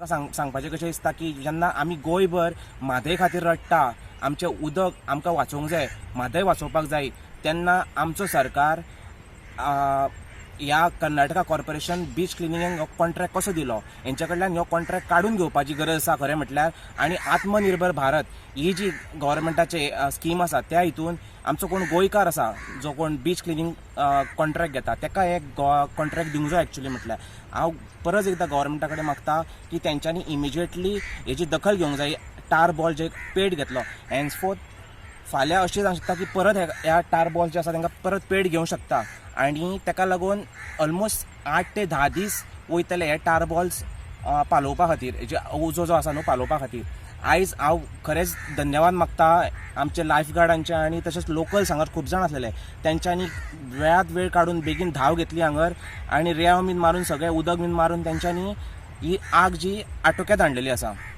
म्हाका सांगपाचें कशें दिसता की जेन्ना आमी गोंयभर म्हादय खातीर रडटा, आमचें उदक आमकां वाचोवंक जाय, म्हादय वाचोवपाक जाय, तेन्ना आमचो सरकार ह्या कर्नाटका कॉर्पोरेशन बीच क्लिनिंगाक हो कॉन्ट्रॅक्ट कसो दिलो? हेंच्या कडल्यान हो कॉन्ट्रॅक्ट काडून घेवपाची गरज आसा खरें म्हटल्यार. आनी आत्मनिर्भर भारत ही जी गव्हर्मेंटाची स्कीम आसा, त्या हितून आमचो कोण गोंयकार आसा, जो कोण बीच क्लिनींग कॉन्ट्रॅक्ट घेता, तेका हे कॉन्ट्रॅक्ट दिवंक जाय. एक्चुली म्हटल्यार हांव परत एकदां गव्हर्मेंटा कडेन मागता की तेंच्यांनी इमिजिएटली हेजी दखल घेवंक जाय. टार बॉल जे पेट घेतलो, हेन्सफोर्थ फाल्यां अशें जावंक शकता की परत ह्या टार बॉल जे आसा, तांकां परत पेट घेवंक शकता. आनी ताका लागून ऑलमोस्ट 8 ते 10 दीस वयतले हे टार बॉल्स पालोवपा खातीर, जे उजो जो आसा न्हू पालोवपा खातीर. आयज हांव खरेंच धन्यवाद मागता आमचे लायफ गार्डांचे आनी तशेंच लोकल्स हांगार खूब जाण आसलेले, तेंच्यांनी वेळात वेळ काडून बेगीन धांव घेतली हांगर आनी रेंव बीन मारून, सगळें उदक बीन मारून तेंच्यांनी ही आग जी आटोक्यात हाडलेली आसा.